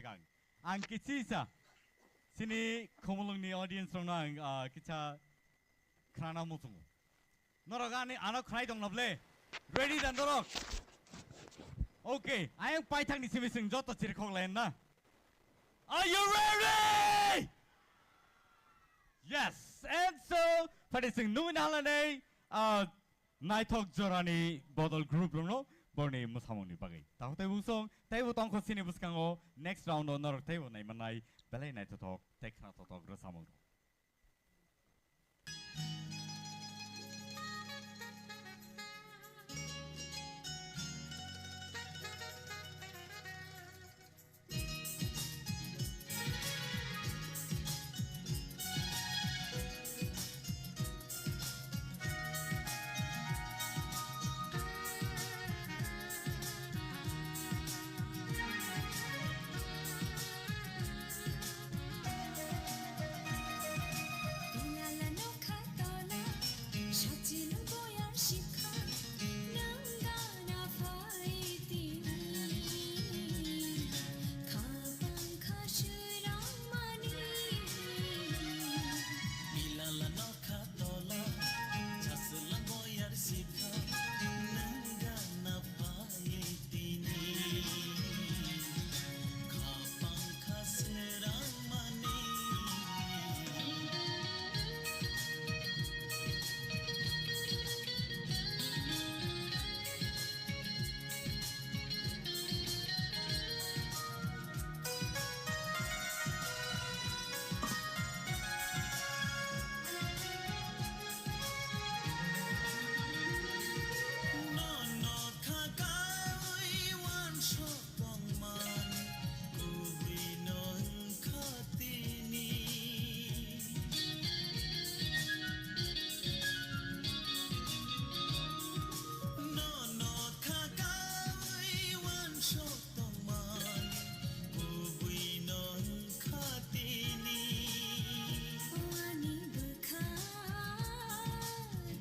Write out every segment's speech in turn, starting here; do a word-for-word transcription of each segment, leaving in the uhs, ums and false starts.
Ang, ang kichisa sini Khumulwngni audience rokno ang, ah, kicha khnana muchungo. Norok ani ano khnai tong na ble? Ready da norok? Okay, ayang paithakni simi sing joto chirikhok lai na. Are you ready? Yes, and so, phati sing nungwi na halani, ah, naithok jorani bodol group rokno borni mwsamungni bagwi. Takhuk tei bungsong, teibo tongkho sini bwskango next round o norok teibo naimannai belai naithothok tei khnathothok rwchapmung rok. Bilala nokha tola, chasla boyar sikha, nang gana pai tini. Khapang kha srang mani. Nono kha kaui uansuk tongmani, kubui no wngkha tini. Nono kha kaui uansuk tongmani, kubui no wngkha tini. Ani bwkha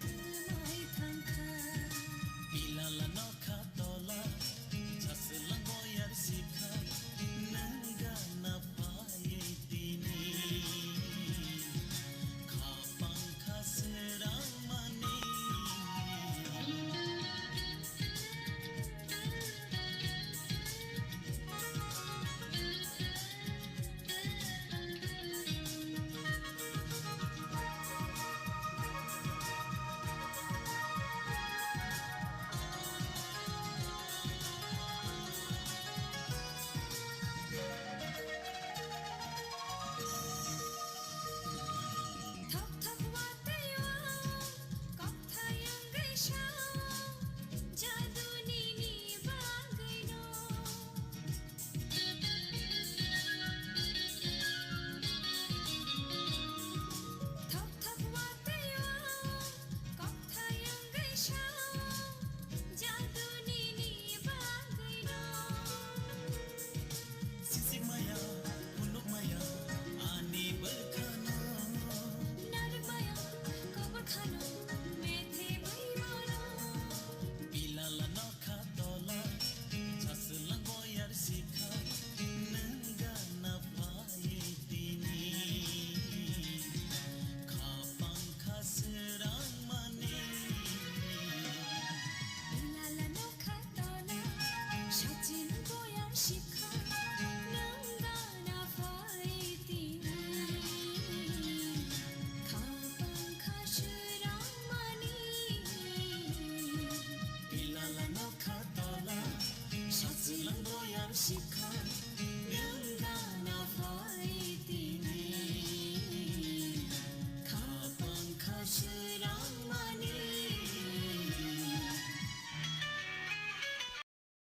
gwlai thangkha. Bilala nokha tola, chasla boyar sikha, nang gana pai tini. Khapang kha srang mani. Thok thok watwi o, kok thayang gwi sa, jaduni ni bagwi no. Thok thok watwi o, kok thayang gwi sa, jaduni ni bagwi no. Sisik maya, phunuk maya, ani bwkhano. Narwk maya, kobor khano, methi bwi mano. Bilala nokha tola, chasla boyar sikha, nang gana pai tini. Khapang kha srang mani. Bilala nokha tola, sachin boyar sikha, nang gana pai tini. Khapang kha srang mani. Bilala nokha tola, sachin boyar sikha,